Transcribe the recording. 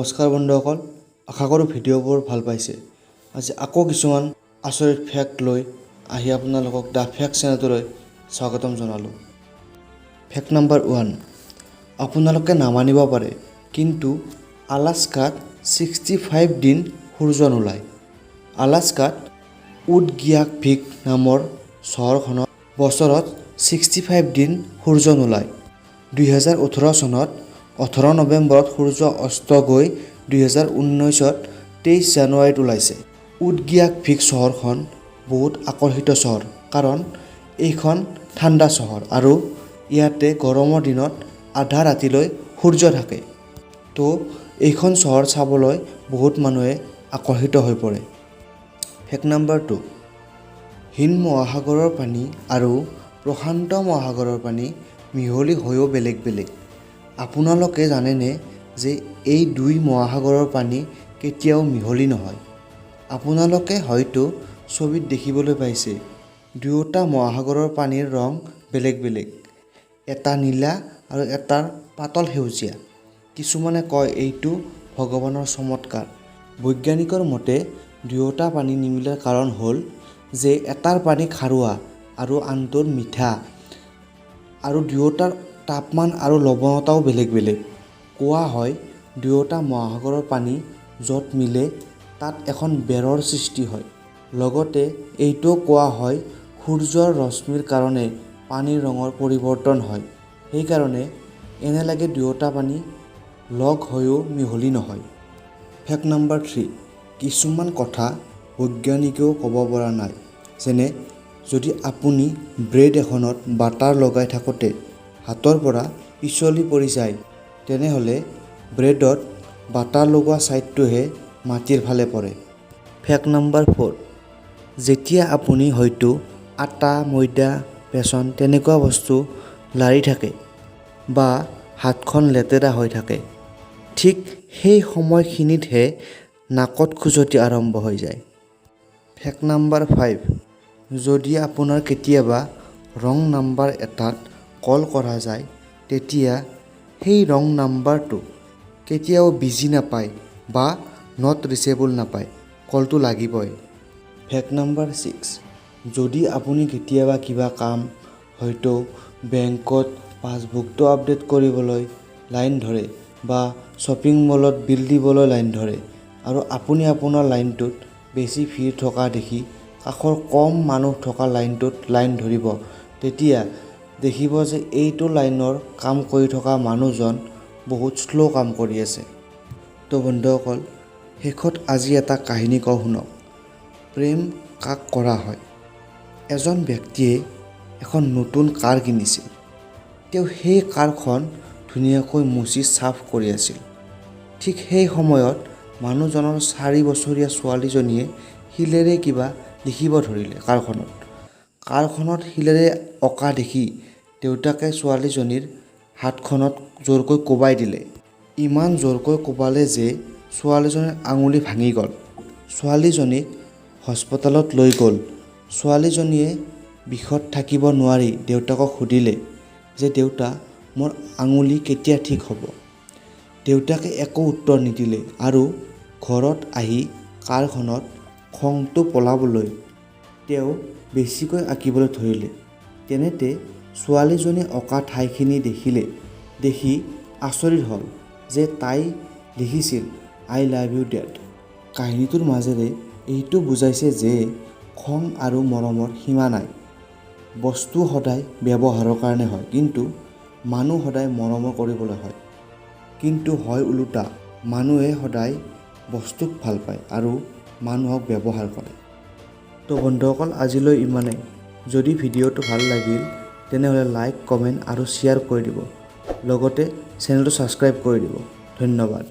নমস্কাৰ বন্ধুসকল, আশা কৰোঁ ভিডিঅ'বোৰ ভাল পাইছে। আজি আকৌ কিছুমান আচৰিত ফেক্ট লৈ আহি আপোনালোকক the fact চেনেলটোলৈ স্বাগতম জনালোঁ। ফেক্ট নাম্বাৰ 1, আপোনালোকে নামানিব পাৰে, কিন্তু আলাস্কাত 65 দিন সূৰ্য নোলায়। আলাস্কাত উটগিয়াকভিক নামৰ চহৰখনত বছৰত 65 দিন সূৰ্য নোলায়। 2018 চনত 18 নৱেম্বৰত সূৰ্য অস্ত গৈ 2019ত 23 জানুৱাৰীত ওলাইছে। উটগিয়াকভিক চহৰখন বহুত আকৰ্ষিত চহৰ, কাৰণ এইখন ঠাণ্ডা চহৰ আৰু ইয়াতে গৰমৰ দিনত আধা ৰাতিলৈ সূৰ্য থাকে। তো এইখন চহৰ চাবলৈ বহুত মানুহে আকৰ্ষিত হৈ পৰে। ফেক্ট নাম্বাৰ 2, হিন্দ মহাসাগৰৰ পানী আৰু প্ৰশান্ত মহাসাগৰৰ পানী মিহলি হৈও বেলেগ বেলেগ। আপোনালোকে জানেনে যে এই দুই মহাসাগৰৰ পানী কেতিয়াও মিহলি নহয়? আপোনালোকে হয়তো ছবিত দেখিবলৈ পাইছে, দুয়োটা মহাসাগৰৰ পানীৰ ৰং বেলেগ বেলেগ। এটা নীলা আৰু এটাৰ পাতল সেউজীয়া। কিছুমানে কয় এইটো ভগৱানৰ চমৎকাৰ। বৈজ্ঞানিকৰ মতে দুয়োটা পানী নিমিলাৰ কাৰণ হ'ল যে এটাৰ পানী খাৰুৱা আৰু আনটোৰ মিঠা আৰু দুয়োটাৰ তাপমান আৰু লৱণতাও বেলেগ বেলেগ। কোৱা হয়, দুয়োটা মহাসাগৰৰ পানী য'ত মিলে তাত এখন বেৰৰ সৃষ্টি হয়। লগতে এইটোও কোৱা হয়, সূৰ্যৰ ৰশ্মিৰ কাৰণে পানীৰ ৰঙৰ পৰিৱৰ্তন হয়। সেইকাৰণে এনে লাগে দুয়োটা পানী লগ হৈও মিহলি নহয়। ফেক্ট নাম্বাৰ 3, কিছুমান কথা বৈজ্ঞানিকেও ক'ব পৰা নাই। যেনে যদি আপুনি ব্ৰেড এখনত বাটাৰ লগাই থাকোঁতে হাতৰ পৰা পিছলি পৰি যায়, তেনেহ'লে ব্ৰেডত বাটাৰ লগোৱা ছাইডটোহে মাটিৰ ফালে পৰে। ফেক্ট নাম্বাৰ 4, যেতিয়া আপুনি হয়তো আটা, ময়দা, বেচন তেনেকুৱা বস্তু লাৰি থাকে বা হাতখন লেতেৰা হৈ থাকে, ঠিক সেই সময়খিনিতহে নাকত খজুৱতি আৰম্ভ হৈ যায়। ফেক্ট নাম্বাৰ 5, যদি আপোনাৰ কেতিয়াবা ৰং নাম্বাৰ এটাত কল কৰা যায়, তেতিয়া সেই ৰং নাম্বাৰটো কেতিয়াও বিজি নাপায় বা not reachable নাপায়, কলটো লাগিবই। ফেক্ট নাম্বাৰ 6, যদি আপুনি কেতিয়াবা কিবা কাম, হয়তো বেংকত পাছবুকটো আপডেট কৰিবলৈ লাইন ধৰে বা শ্বপিং মলত বিল দিবলৈ লাইন ধৰে আৰু আপুনি আপোনাৰ লাইনটোত বেছি ভিৰ থকা দেখি কাষৰ কম মানুহ থকা লাইনটোত লাইন ধৰিব, তেতিয়া দেখিব যে এইটো লাইনৰ কাম কৰি থকা মানুহজন বহুত শ্ল' কাম কৰি আছে। তো বন্ধুসকল, শেষত আজি এটা কাহিনী কওঁ, শুনক। প্ৰেম কাক কৰা হয়? এজন ব্যক্তিয়ে এখন নতুন কাৰ কিনিছিল। তেওঁ সেই কাৰখন ধুনীয়াকৈ মুচি চাফ কৰি আছিল। ঠিক সেই সময়ত মানুহজনৰ 4 বছৰীয়া ছোৱালীজনীয়ে শিলেৰে কিবা লিখিব ধৰিলে কাৰখনত। কাৰখনত শিলেৰে অঁকা দেখি দেউতাকে ছোৱালীজনীৰ হাতখনত জোৰকৈ কোবাই দিলে। ইমান জোৰকৈ কোবালে যে ছোৱালীজনীৰ আঙুলি ভাঙি গ'ল। ছোৱালীজনীক হস্পিতালত লৈ গ'ল। ছোৱালীজনীয়ে বিষত থাকিব নোৱাৰি দেউতাকক সুধিলে যে দেউতা, মোৰ আঙুলি কেতিয়া ঠিক হ'ব? দেউতাকে একো উত্তৰ নিদিলে আৰু ঘৰত আহি কাৰখনত খংটো পলাবলৈ তেওঁ বেছিকৈ আঁকিবলৈ ধৰিলে। তেনেতে ছোৱালীজনীয়ে অঁকা ঠাইখিনি দেখিলে। দেখি আচৰিত হ'ল যে তাই লিখিছিল, "I love you, Dad." কাহিনীটোৰ মাজেৰে এইটো বুজাইছে যে খং আৰু মৰমৰ সীমা নাই। বস্তু সদায় ব্যৱহাৰৰ কাৰণে হয়, কিন্তু মানুহ সদায় মৰমৰ কৰিবলৈ হয়। কিন্তু হয় ওলোটা, মানুহে সদায় বস্তুক ভাল পায় আৰু মানুহক ব্যৱহাৰ কৰে। তো বন্ধুসকল, আজিলৈ ইমানেই। যদি ভিডিঅ'টো ভাল লাগিল, তেনেহ'লে লাইক, কমেণ্ট আৰু শ্বেয়াৰ কৰি দিব। লগতে চেনেলটো ছাবস্ক্ৰাইব কৰি দিব। ধন্যবাদ।